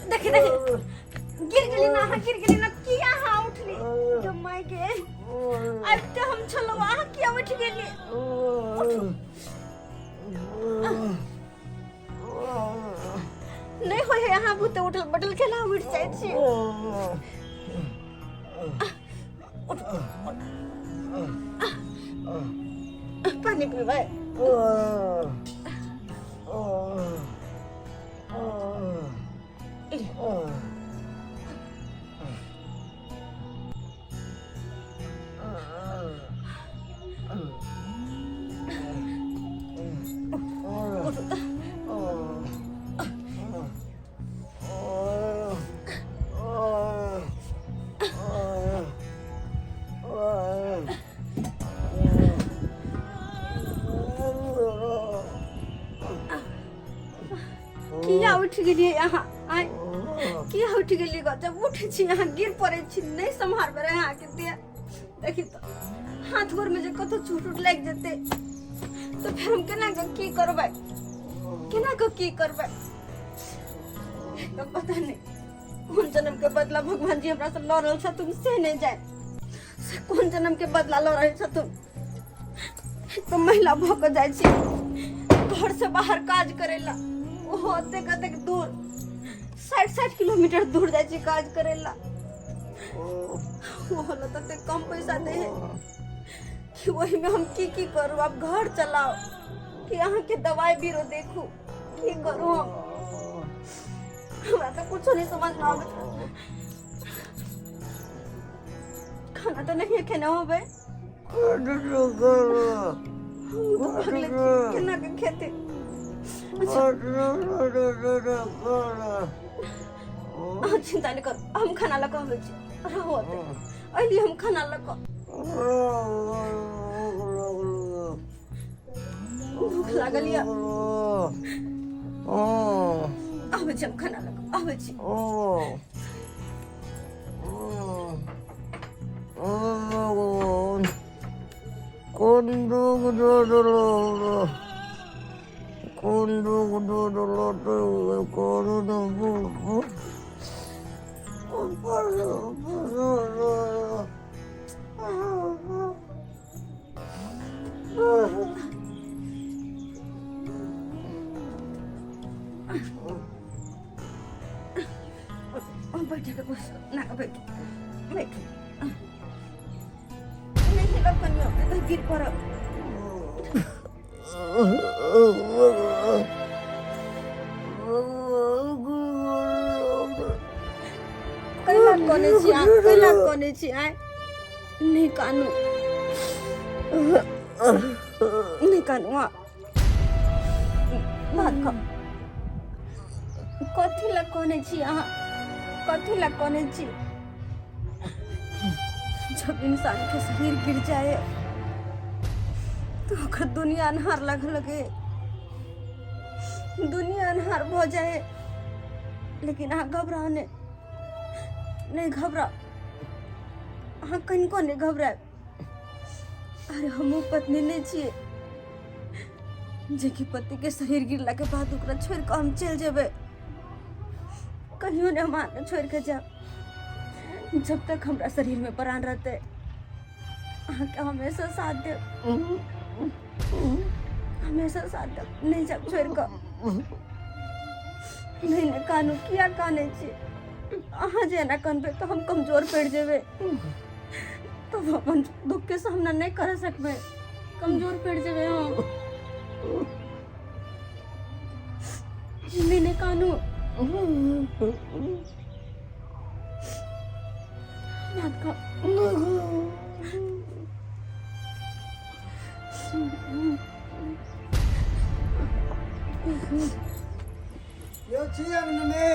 देखी देखी, गिर गेली ना अहाँ, गिर गेली ना। किया अहाँ उठली? जमाई के आबिते हम छलहुँ, अहाँ किया उठि गेली? नहि होइ है अहाँ बुते उठल बटल केना उठि जाइ छी? उठ, उठ। पानि पीबै? उठू तऽ। किया उठि गेलियै अहाँ? आँय, किया उठि गेलियै? गजब उठै छी अहाँ, गिर पड़ै छी। नहि सम्हारबै रहै अहाँके देह। देखी तऽ, हाथ गोरमे जे कतौ चोट उट लागि जेतै तऽ फेर हम केना कऽ की करबै? केना कऽ की करबै? तऽ पता नहि कोन जन्म के बदला भगवान जी हमरा से लऽ रहल छथुन, से नहि जाय से कोन जन्म के बदला लऽ रहल छथुन। तो महिला भऽ कऽ जाइ छी घर से बाहर काज करै ला, ओहो एतेक एतेक दूर, 60 60 किलोमीटर दूर जाइ छी काज करै ला। ओहो ला ततेक कम पैसा दै है कि ओहिमे हम की की करू? आब घर चलाउ कि अहाँके दवाई बीरो देखू? की करू हम? हमरा तऽ कुछो नहीं समझ में आबै। खाना तऽ नहीं खेने होबै। हम तऽ भगले छी, केना के खेते? अच्छा, अहाँ चिंता नहि करू, हम खाना लऽ कऽ अबै छी। रहू ओतै, अइली हम खाना लऽ कऽ। भूख लागल यऽ? आबै छी हम खाना लऽ कऽ, आबै छी। कोन दुख दऽ कोन दुख दऽ कोन बैठ के बस ना, बैठ बैठ। नहीं हिलब कनियो तऽ गिर पड़ब। कैला कने छी अहाँ? कैला कने छी? आय, नहि कानू, नहि कानू। अहाँ भात खाउ। कथी लए कने छी अहाँ? कथी लए कने छी? जब इंसान के शरीर गिर जाए तो ओकर दुनिया अन्हार लगे लगे, दुनिया अन्हार भऽ जाए। लेकिन अहाँ घबराउ नहि, नहि घबराउ अहाँ, कनिको नहि घबरायब। अरे, हमहूँ पत्नी नहि छियै जेकि पतिके शरीर गिरलाके बाद ओकरा छोड़ि कऽ हम चलि जेबै। कहियो नहि हम अहाँके छोड़ि कऽ जायब। जब तक हमरा शरीरमे प्राण रहतै, अहाँके हमेशा साथ देब, हमेशा साथ देब। नहि जायब छोड़ि कऽ। नहि नहि, कानू। किया कानै छी अहाँ? जे एना कनबै तऽ हम कमजोर पड़ि जेबै, तब अपन दुखके सामना नहि कर सकबै, कमजोर पड़ि जेबै हम। नहि नहि, कानू। भात खाउ। के छी अंगने?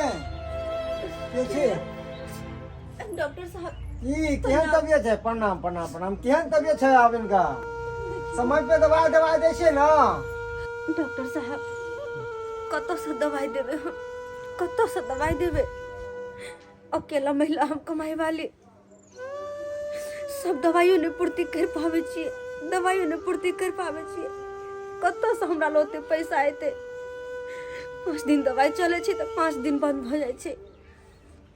के छी? डॉक्टर साहब। की, केहन तबियत है? प्रणाम, प्रणाम, प्रणाम। केहन तबियत है आब इनका? समय पे दवाई दवाई दै छियै ने? डॉक्टर साहब, कतऽसँ दवाई देबै हम? कतऽसँ दवाई देबै? अकेला महिला हम, कमाई वाली, सब दवाइयो नहि पूर्ति कर पाबै छियै, दवाइयो नहि पूर्ति कर पाबै छियै। कतऽसँ हमरा लग ओते पैसा एतै? 5 दिन दवाइ चलै छै तऽ 5 दिन बन्द भऽ जाइ छै।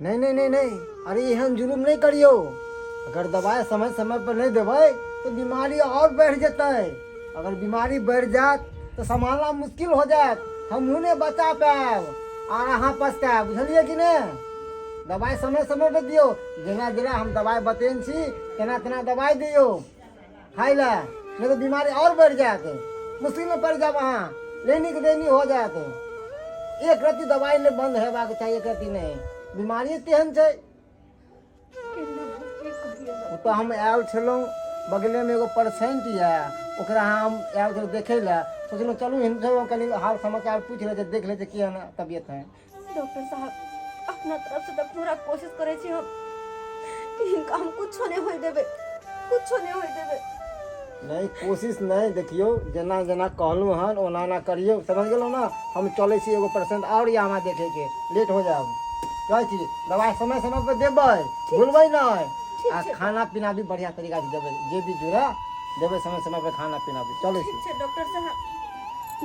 नहि नहि नहि नहि, अरे एहन जुलुम नहि करियौ। अगर दवाइ समय समय पर नहि देबै तऽ बीमारी आओर बढ़ि जेतै। अगर बीमारी बढ़ि जायत तऽ सम्हालना मुश्किल हो जायत, हमहूँ नहि बचा पायब आर अहाँ पछतायब, बुझलियै कि नहि? दवाइ समय समय पर दियौ, जेना जेना हम दवाइ बतेने छी तेना तेना दवाइ दियौ खाइ लए, नहि तऽ बीमारी आओर बढ़ि जायत, मुश्किलमे पड़ि जायब अहाँ, लेनीके देनी हो जायत। एक रत्ती दवाइ नहि बन्द हेबाक चाही, एक रत्ती नहि, बीमारी तेहन छै। ओ तऽ हम आयल छलहुँ, बगलेमे एगो पेशेंट यऽ, ओकरा हम आयल छलहुँ देखै लए, सोचलहुँ चलू हिनको कनि हाल समाचार पूछि लै छियै, देख लै छियै केहन तबियत है। डॉक्टर साहब, अपना तरफ से तऽ पूरा कोशिश करै छी हम कि हिनका हम कुछो नहि होय देबै, कुछो नहि होय देबै। नहि, कोशिश नहि, देखियौ जेना जेना कहलहुँ हन ओना ओना करियौ, समझ गेलहुँ ने? हम चलै छी, एगो पेशेंट आओर यऽ हमरा देखैके, लेट हो जायब। चलै छी, दवाइ समय समय पर देबै, भूलबै नहि, आ खाना पीना भी बढ़िआँ तरीकासँ देबै, जे भी जुड़े देबै समय समय पर खाना पीना भी। चलै छी। ठीक छै डॉक्टर साहब।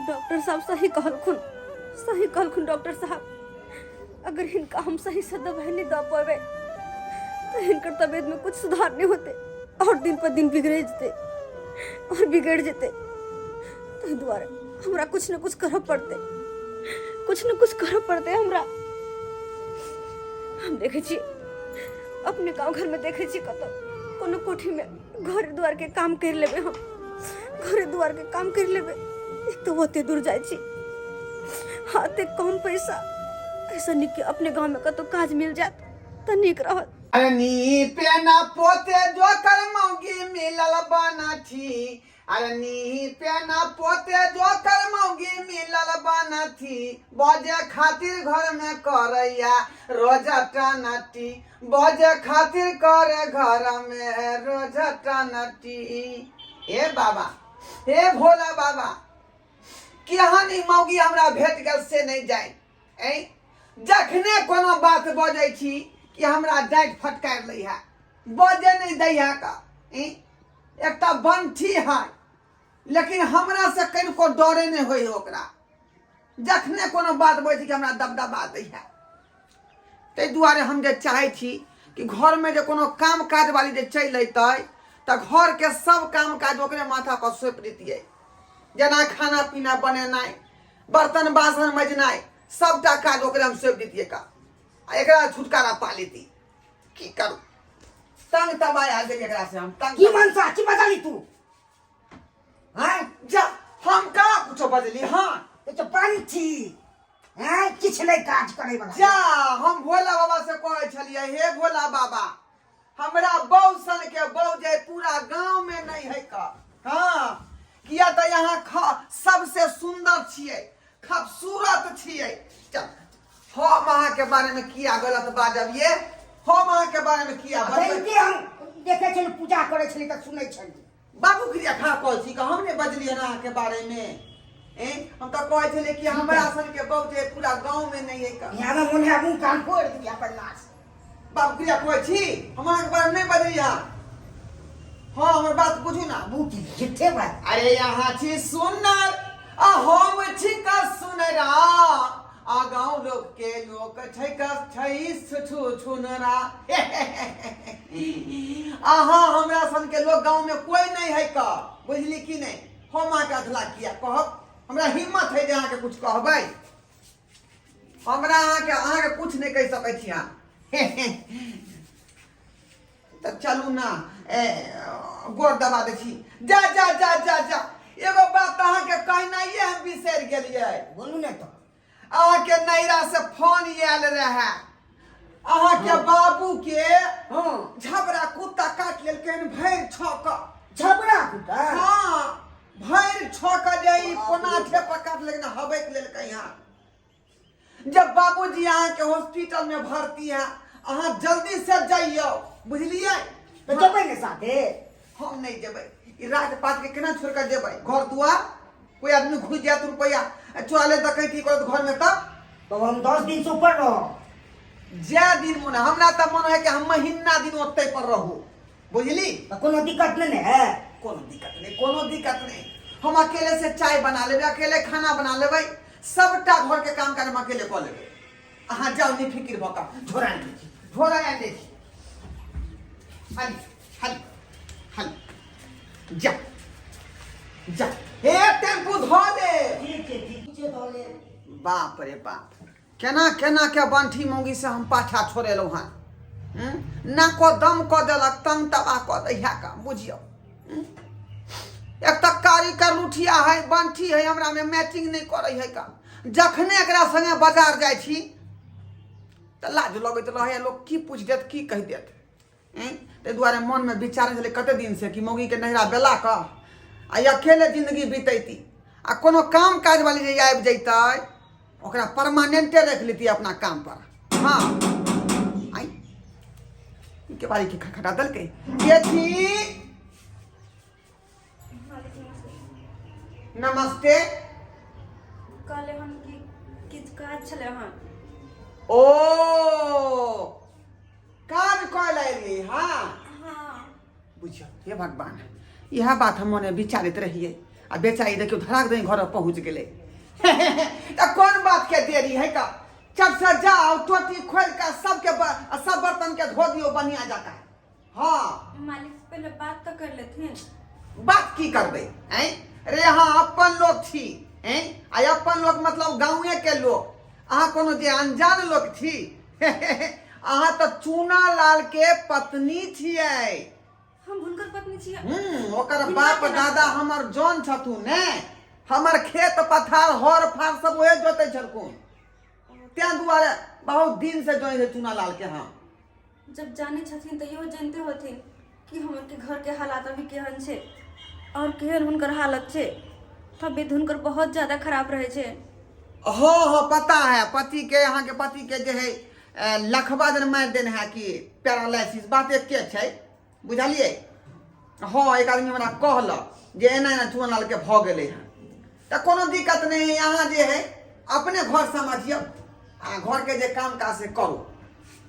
डॉक्टर साहब सही कहलखुन, सही कहलखुन डॉक्टर साहब। अगर हिनका हम सही से दवाई नहीं दऽ पेबै तऽ हिनकर तबियत में कुछ सुधार नहीं होते और दिन पर दिन बिगड़े जेतै और बिगड़ जेतै। ताहि दुआरे हमरा कुछ न कुछ करऽ पड़तै, कुछ न कुछ करऽ पड़तै हमरा। हम देखै छी अपने गाँव घर में, देखै छी कतौ कोनो कोठी में घर दुआर के काम कर लेबै हम, घरे दुआर के काम कर लेबै। एक तो ओते दूर जाइ छी, हाथे कम पैसा, ऐसा नीक कि अपने गाँव में कतौ काज मिल जात तऽ नीक रहत। अरे नी पे ना पोते जो कर मौगी मिलल बनथी, अरे नी पे ना पोते जो कर मौगी मिलल बनथी, बजे खातिर घर में करैया रोजा टनटी, बजे खातिर करे घर में रोजा टनटी। हे बाबा, हे भोला बाबा, केहन ई मौगी हमरा भेट गेल से नहि जानि। ऐ जखने कोनो बात बजै छी कि हमरा डाँटि फटकारि लै है, बजे नहि दै है का। ऐ एकटा बंठी है, लेकिन हमरा से कनिको डरे नहि होइ है ओकरा। जखने कोनो बात बजै छी कि हमरा दबदबा दै है। ताहि दुआरे हम जे चाहै छी कि घरमे जे कोनो काम काज वाली जे चलि अयतै तऽ घरके सब काम काज ओकरे माथा पर सौंपि दैतियै, जेना खाना पीना बनेनाइ, बर्तन बासन मजनाइ, सबटा काज ओकरे हम सौंपि दैतियै का, आ एकरा छुटकारा पा लेती। की करू, तंग तबाह आ गेल एकरा से हम तंग। की मनसा की बजली तू? हैं जा, हम का कुछो बजली? हाँ ये तो पंछी हैं, किछु नहि काज करे वाला। जा, हम भोला बाबा से कहै छलियै, हे भोला बाबा, हमरा बहू सन के बहू जे पूरा गांव में नहीं है का। हाँ, किया तऽ यहाँ सबसे सुंदर छियै, खूबसूरत छियै। चल, हम अहाँ के बारे में किया गलत बाजब ये? हम अहाँ के बारे में किया बजबै? जैते हम देखै छली पूजा करै छली तऽ सुनै छली। बाबू क्रिया खा कहै छी कि हम नहि बजलियै हन अहाँके बारे में। ए हम तऽ कहै छलियै कि हमरा सन के बहू जे पूरा गांव में नहीं है का। यहाँ में मुन्हा मुँह कान फोड़ दिया बदमाश। बाबू क्रिया कहै छी हम अहाँके बारे में नहीं बजलियै हन। हाँ, हमर बात बुझू ना। बाबू की झूठे बात। अरे यहाँ छी सुनर आ हम छी का सुनरा, आ गांव लोग के लोक छै का छै छु छुनरा। अहाँ हमरा सन के लोग गांव में कोई नहीं है का, बुझली कि नहीं? हम अहाँके अधला किया कहब? हमरा हिम्मत है जे अहाँके कुछ कहबै? हमरा अहाँके कुछ नहीं कहि सकै छी अहाँ। तऽ चलू ना, ए गोर दबा दै छी। जा जा जा जा जा, एगो बात अहाँके कहनाइए हम बिसरि गेलियै। बोलू ने तऽ। अहाँके नैरा से फोन आयल रहए, अहाँके बाबू के झबरा कुत्ता काटि लेलकै हन भरि छक। झबरा कुत्ता? हाँ, भरि छक जे ई कोना ठेपा काटि लेलकै, हबकि लेलकै हन। जब बाबूजी अहाँके हॉस्पिटल में भर्ती है, अहाँ जल्दी से जाइयो, बुझलियै? तऽ जेबै ने साथे? हम नहीं जेबै, ई राजपाट के केना छोड़ के जेबै? घर दुआर कोई आदमी घुस जायत, रुपया चोरा ले, डकैती करत घर में। तब तो हम 10 दिन से ऊपर रहो। जै दिन मन, हमरा तऽ मन है कि हम महीना दिन ओतै पर रहू, बुझली? तऽ कोनो दिक्कत नहीं ने है? कोनो दिक्कत नहीं, कोनो दिक्कत नहीं। हम अकेले से चाय बना लेबै, अकेले खाना बना लेबै, सबटा घर के काम काज हम अकेले कऽ लेबै। अहाँ जाउ नहीं फिक्र भऽ कऽ। झोरा आनि दै छी, झोरा आनि दै छी। हाली हाली हाली, जा जा, हे टेम्पू धऽ ले। ठीक छै, ठीक छै, धऽ ले। बाप रे बाप, केना केना के बंठी मौगी से हम पाछा छोड़ेलहुँ हँ। नाको दम कऽ देलक, तंग तबाह कऽ दैया का बुझियौ। एक तऽ कारी करलुठिया है, बंठी है, हमरा में मैचिंग नहीं करै है का। जखने एकरा संगे बाजार जाइ छी तऽ लाज लगैत रहै, लोक की पूछि देत, की कहि देत। ताहि दुआरे मनमे विचार छलै कते दिनसँ कि मौगीके नैहरा बेला कऽ आ अकेले जिंदगी बितैती, आ कोनो काम काज वाली जे आबि जैतै ओकरा परमानेंटे रखि लेती अपना काम पर। हाँ, आई के बारी के खटखटा देलकै के छी? नमस्ते। कहले हम कि किछु काज छलै हँ। ओ काज कऽ लए एलियै? हाँ हाँ। बुझियौ, हे भगवान, इएह बात हम मने विचारैत रहियै आ बेचारी देखियौ धराक दही घर पहुँच गेलै। तऽ कोन बात के देरी है का? चट से जाओ, टोटी खोलि कऽ सबके सब बर्तन के धो दियौ बढ़िया जकाँ। हाँ। मालिक से पहले बात तो कर लेथिन। बात की करबै? ऐं रे, अहाँ अपन लोक छी। ऐं, आ अपन लोक मतलब गाँवे के लोक, अहाँ कोनो जे अनजान लोक छी? अहाँ तऽ चूना लाल के पत्नी छियै। हम हुनकर पत्नी छियै? ओकर हिनका बाप केना दादा हमर जन छथुन ने, हमर खेत पथार हर फार सब ओहे जोतै छलखुन, तें दुआरे बहुत दिन से जोइ है चूना लाल के हम। जब जाने छथिन तऽ इहो जानते होथिन कि हमर के घर के हालात अभी केहन छै और केहन हुनकर हालत छै। तबियत हुनकर बहुत ज्यादा खराब रहै छै। हाँ हाँ, पता है। पति के, अहाँ के पति के जे है लखबा जन मारि देने है कि पैरालिसिस, बात एके छै, बुझलियै? हाँ, एक आदमी हमरा कहलक जे एना एना चूना लाल के भऽ गेलै हँ। तऽ कोनो दिक्कत नहि है, अहाँ जे है अपने घर समझियौ आ घरके जे काम काज से करू,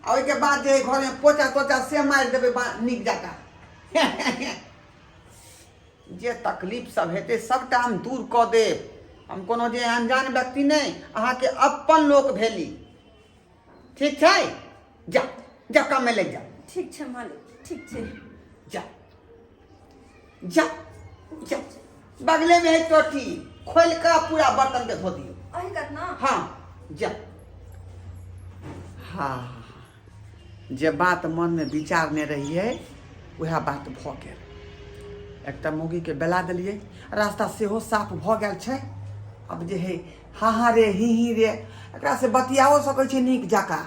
आ ओहिके बाद जे है घरमे पोचा तोचा से मारि देबै नीक जकाँ। जे तकलीफ सब हेतै सबटा हम दूर कऽ देब। हम कोनो जे अनजान व्यक्ति नहि, अहाँके अपन लोक भेली। ठीक छै, जा जा, काममे लागि जा। ठीक छै मालिक, ठीक छै। जा जा जा, बगलेमे है टोटी, खोलि कऽ पूरा बर्तन के धो दियौ। अही कात ना? हाँ, जा। हाँ, जे बात मनमे विचारने रहियै उएह बात भऽ गेल। एकटा मौगीके बेला देलियै, रास्ता सेहो साफ भऽ गेल छै। आब जे है हाँ हाँ रे, ही ही रे, एकरा से बतियाओ सकै छै नीक जकाँ।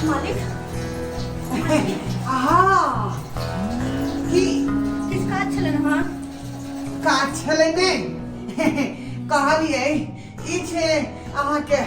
मालिक। हाँ, की? किछु काज छलै हँ? काज छलै ने, कहलियै ई छै अहाँके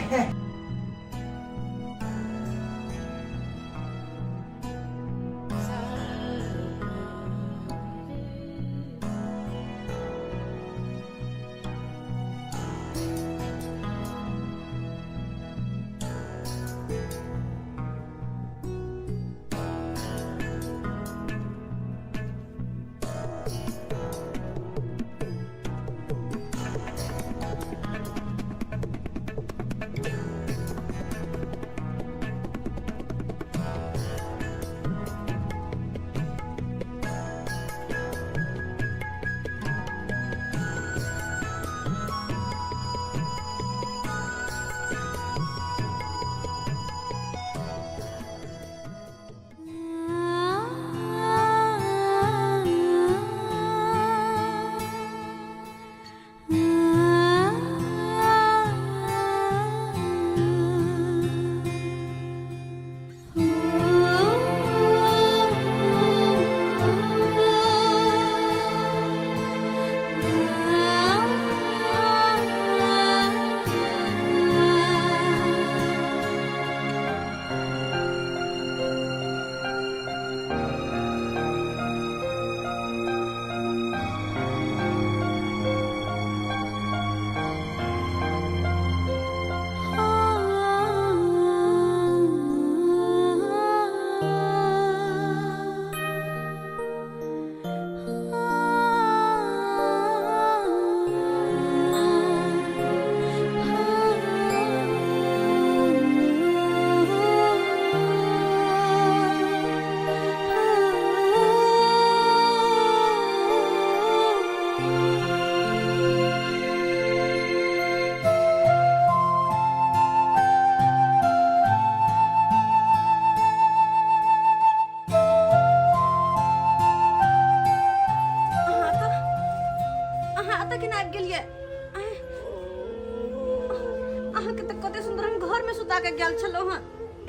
गेलहुँ हँ?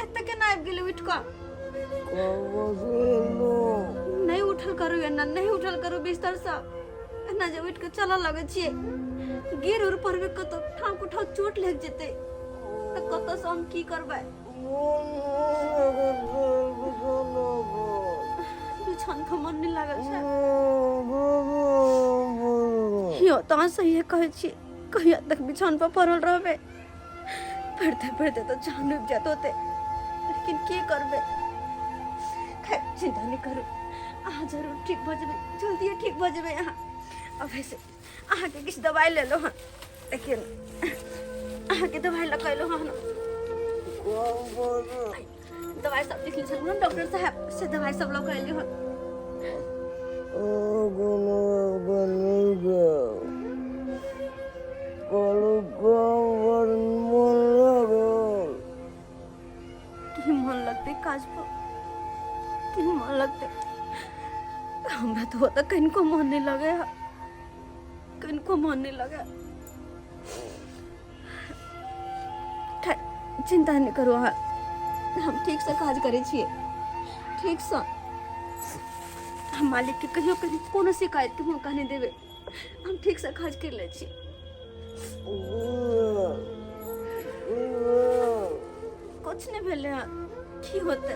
एतऽ केना आबि गेलियै उठि कऽ? नहि उठल करू एना, नहि उठल करू बिस्तरसँ। एना जे उठि कऽ चलऽ लगै छियै, गिर उर पड़बै कतौ, ठाम कुठाम चोट लागि जेतै तऽ कतऽसँ हम की करबै? बिछान पर मन नहि लागल छै यौ। तऽ अहाँ सहिए कहै छी, कहिया तक बिछान पर पड़ल रहबै? पढ़ते पढ़ते तऽ जान डूबि जायत होते, लेकिन की करबै? खैर, चिंता नहि करू, अहाँ जरूर ठीक भऽ जेबै, जल्दिए ठीक भऽ जेबै अहाँ। अब ऐसे अहाँके किछु दवाइ लेलहुँ हँ, देखियौ ने, अहाँके दवाइ लऽ कऽ अयलहुँ हँ। दवाइ सब लिखने छलहुँ हँ डॉक्टर साहब, से दवाइ सब लऽ कऽ अयलहुँ हँ। की मन लगतै काज पर? की मन लगतै? हमरा तऽ ओतऽ कनिको मन नहि लगै है, कनिको मन नहि लगै। खैर, चिंता नहि करू अहाँ, हम ठीकसँ काज करै छियै, ठीकसँ। हम मालिकके कहियो कहियो कोनो शिकायतके मौका नहि देबै। हम ठीकसँ काज करि लै छी। कुछ नहि भेलै हँ, की होतै?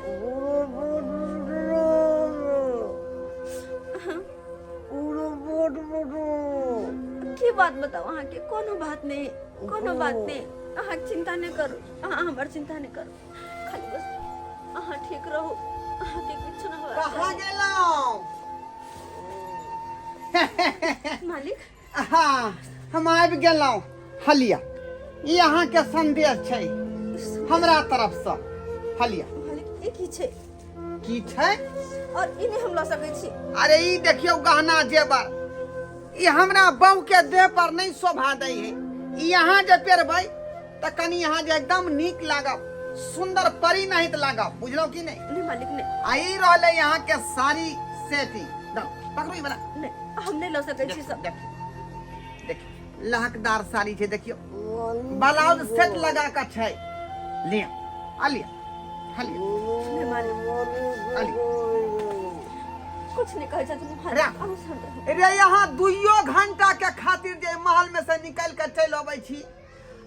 की बात बताउ अहाँके? कोनो बात नहि, कोनो बात नहि। अहाँ चिंता नहि करू, अहाँ हमर चिंता नहि करू, खाली बस अहाँ ठीक रहू, अहाँके किछु नहि होबाक कहाँ चाही। गेलहुँ मालिक? हाँ, हम आबि गेलहुँ। हलिया, ई अहाँके संदेश छै हमरा तरफसँ, हलिया। मालिक, ई की छै? की छै? और ई नहि हम लऽ सकै छी। अरे, ई देखियौ गहना जेवर, ई हमरा बहू के देह पर नहीं शोभा दै है। ई अहाँ जे पेरबै तऽ कनि अहाँ जे एकदम नीक लागब, सुंदर परी नहीं लागब, बुझलहुँ कि नहीं? नहीं मालिक, नहीं। आ ई रहलै अहाँ के साड़ी सेट, ई दौ, पकड़ू ई वाला। नहीं, हम नहीं लऽ सकै छी सब। देखियौ देखियौ, लहकदार साड़ी छै, देखियौ ब्लाउज सेट लगा कऽ छै। लिअ, आ लिअ, आ लिअ। नहीं मालिक। आ लिअ। कुछ नहीं कहै छथिन मालिक। राख। अहूँ शांत रहू। रे, यहाँ दुइयो घंटा के खातिर जे महल में से निकल के चलि अबै छी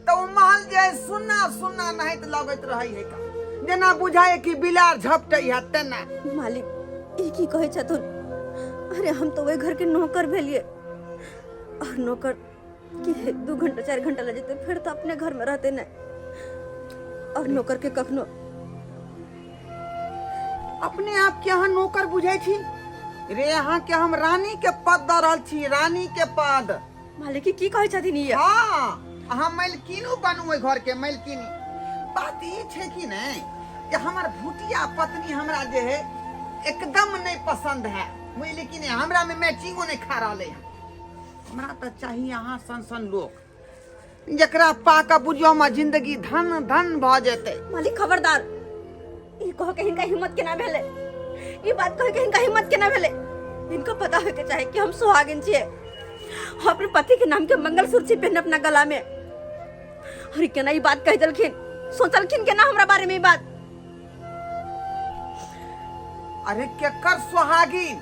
तऽ ओ महल जे है सुन्ना सुन्ना नहाइत लगैत रहै है का, जेना बुझाय कि बिलार झपटै है तेना। मालिक, ई की कहै छथुन? अरे, हम तऽ ओहि घर के नौकर भेलियै, और नौकर की है, 2 घंटा 4 घंटा लग जेतै, फिर तऽ अपने घर में रहते नहीं, और नौकर के कखनो अपने आप के अहाँ नौकर बुझै छी? रे, अहाँ के हम रानी के पद दऽ रहल छी, रानी के पद। मालिक, ई की कहै छथिन ई? हाँ, अहाँ मलकिनो बनू ओहि घर के मलकिनी। बात ई छै कि नहि कि हमर भुटिया पत्नी हमरा जे है एकदम नहीं पसंद है, बुझली कि नहीं? हमरा में मैचिंगो नहीं खा रहलै है। हमरा तऽ चाही अहाँ सन सन लोक, जकरा पा कऽ बुझियौ हमर जिंदगी धन धन भऽ जेतै। मालिक, खबरदार! ई कह के हिनका हिम्मत केना भेलै? ई बात कह के हिनका हिम्मत केना भेलै? हिनका पता होय के चाही कि हम सुहागिन छियै, हम अपने पति के नाम के मंगलसूत्र छी पहने अपना गला में, और ई केना ई बात कह देलखिन? सोचलखिन केना हमरा बारे में ई बात? अरे, केकर सुहागिन?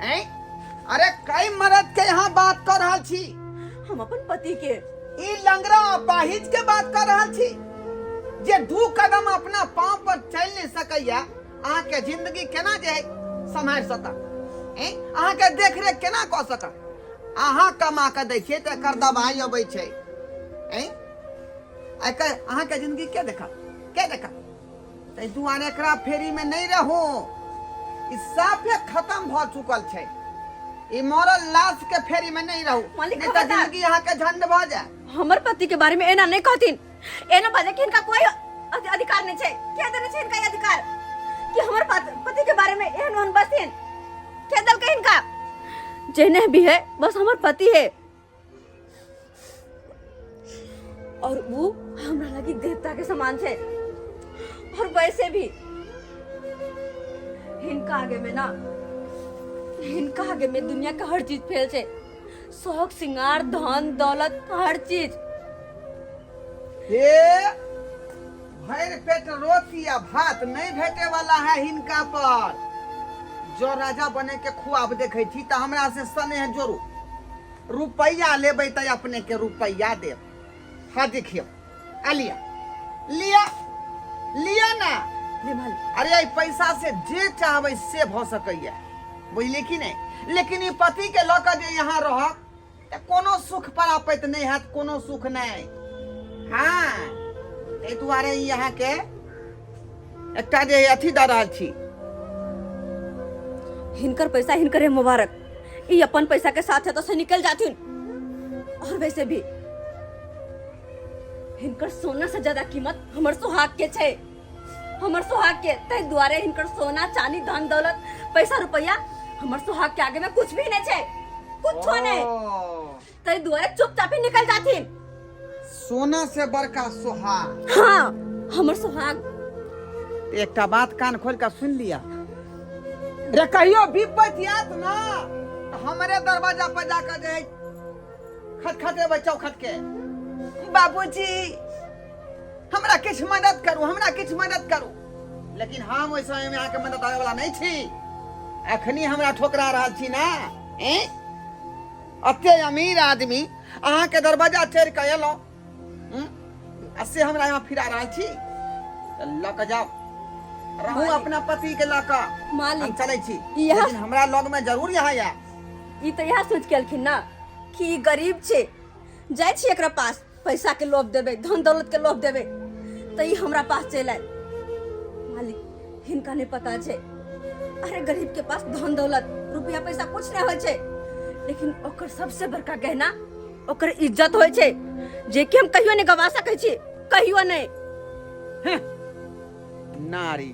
ऐं? अरे, कई मर्द के यहाँ बात कर रहल छी? हम अपन पति के। ई लंगड़ा अपाहिज के बात कर रहल छी, जे दू कदम अपना पाँव पर चलि नहीं सकैया? अहाँ के जिंदगी केना जे है सम्हारि सकत? ऐं? अहाँ के देख रेख केना कऽ सकत? अहाँ कमा कऽ दै छियै तऽ एकर दवाई अबै छै। ऐं? एकर अहाँ के जिंदगी के देखत, के देखत? ताहि दुआरे एकरा फेरी में नहीं रहू। ई साफे खत्म भऽ चुकल छै। ई मरल लाश के फेरी में नहीं रहू, मालिक, नहीं तऽ खबरदार। जिंदगी अहाँ के झंड भऽ जाए। हमर पति के बारे में एना नहीं कहथिन, एना बाजे के हिनका कोई अधिकार नहीं छै। के देने छै हिनका ई अधिकार कि हमर पति के बारे में एहन ओहन बजथिन? के देलकै हिनका? जेने भी है, बस हमर पति है, और वो हमरा लगी देवता के समान छै। और वैसे भी हिनका आगे में ना, हिनका आगे में दुनिया का हर चीज फेल छै, शौक सिंगार, धन दौलत, हर चीज। हे, भरि पेट रोटी आ भात नहि भेटे वाला है हिनका पर। जो राजा बने के खुआब देखे छी तऽ हमरा से स्नेह जोड़ू। रुपैया लेबै तऽ अपने के रुपैया देब। हाँ देखियौ, आ लिया लिया लिया ना। ले मालिक। अरे एहि पैसा से जे चाहबै से भऽ सकैया, बुझलियै कि नहि? लेकिन ई पति के लऽ कऽ जे यहाँ रहब तऽ कोनो सुख प्राप्त नहि हैत, कोनो सुख नहि। हाँ, ताहि दुआरे ई अहाँके एकटा जे अथी दऽ रहल छी। हिनकर पैसा हिनकरे मुबारक, ई अपन पैसा के साथ है तो से निकल जाथिन। और वैसे भी हिनकर सोना से ज्यादा कीमत हमर सुहाग के छै, हमर सुहाग के। ताहि दुआरे हिनकर सोना चांदी धन दौलत पैसा रुपया हमर सुहाग के आगे में कुछ भी नहीं छै, कुछो नहीं। ओ, ताहि दुआरे चुपचाप ही निकल जाथिन। सोना से बड़का सुहाग। हाँ, हमर सुहाग। एकटा बात कान खोल के सुन लिया रे, कहियो विपत आयत ना तऽ हमरे दरवाजा पर जाकर जे खटखटेबै चौखट के, बाबूजी हमरा किछु मदद करू, हमरा किछु मदद करू। लेकिन हम ओहि समय में अहाँके मदद आबै वाला नहि छी। अखनी हमरा ठोकरा रहल छी ना, एं? अते अमीर आदमी अहाँके दरवाजा चढ़ि कऽ एलहुँ, आ से हमरा यहाँ फिरा रहल छी। तऽ लऽ कऽ जाउ, रहू मालिक। अपना पति के लऽ कऽ। मालिक, हम चलै छी, इएह- लेकिन हमरा लग में जरूर यहाँ आयब। ई तऽ इएह सोच के एलखिन ना कि ई गरीब छै, जाइ छी एकरा पास पैसा के लोभ देबै, धन दौलत के लोभ देबै तऽ ई हमरा पास चलि आयत। मालिक, हिनका नहि पता छै, अरे गरीब के पास धन दौलत रुपया पैसा कुछ नहि होइ छै, लेकिन ओकर सबसे बड़का गहना ओकर इज्जत होइ छै, जे कि हम कहियो नहि गवा सकै छी, कहियो नहि। नारी।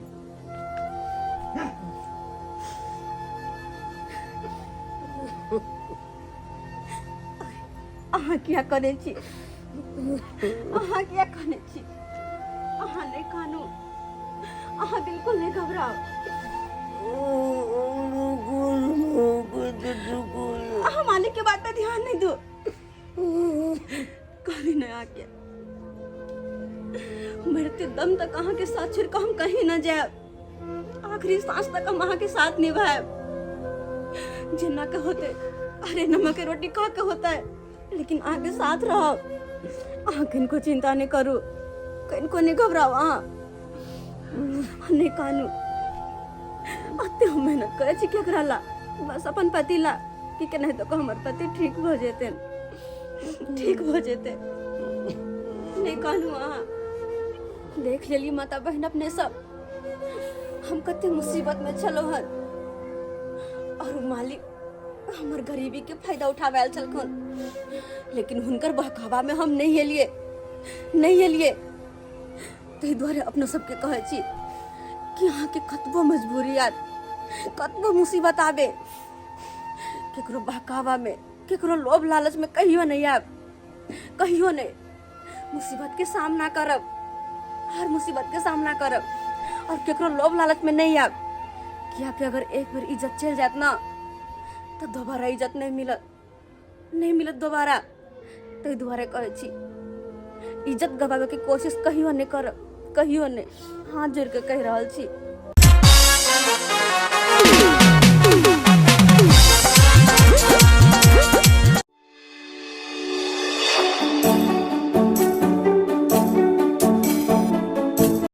अहाँ किया करै छी? अहाँ किया कनै छी? अहाँ नहि कानू, अहाँ बिल्कुल नहि घबराउ। अहाँ मालिक के बात पे ध्यान नहीं दो। कभी नहीं आके मरते दम तक अहाँ के साथ छोड़ के हम कहीं न जाए, आखिरी सांस तक हम अहाँ के साथ निभाए। जिन्ना के होते अरे नमक के रोटी खा के होता है, लेकिन अहाँ के साथ रहो। अहाँ किनको चिंता नहीं करू, किनको नहीं घबराओ, अहाँ नहीं कानू। अते हम मेहनत करे छी केकरा ला? बस अपन पति ला, कि केनाहितो कऽ हमर पति ठीक भऽ जेतै, ठीक भऽ जेतै। नहीं कानू अहाँ। देख लेली माता बहन अपने सब, हम कते मुसीबत में छलो हन, और मालिक हमर गरीबी के फायदा उठावे आयल छलखुन, लेकिन हुनकर बहकावा में हम नहीं एलिए, नहीं एलिए। ताहि दुआरे अपना सबके कहै छी कि अहाँके कतबो मजबूरी आयत, कतबो मुसीबत आबे, केकरो बहकावा में, केकरो लोभ लालच में कहियो नहीं आयब, कहियो नहीं। मुसीबत के सामना करब, हर मुसीबत के सामना करब, और केकरो लोभ लालच में नहीं आयब, कियाकि अगर एक बेर इज्जत चलि जायत ना तऽ दोबारा इज्जत नहीं मिलत, नहीं मिलत दोबारा। ताहि दुआरे कहै छी इज्जत गवाबे के कोशिश कहियो नहीं करब, कहियो नहीं। हाथ जोड़ के कहि रहल छी।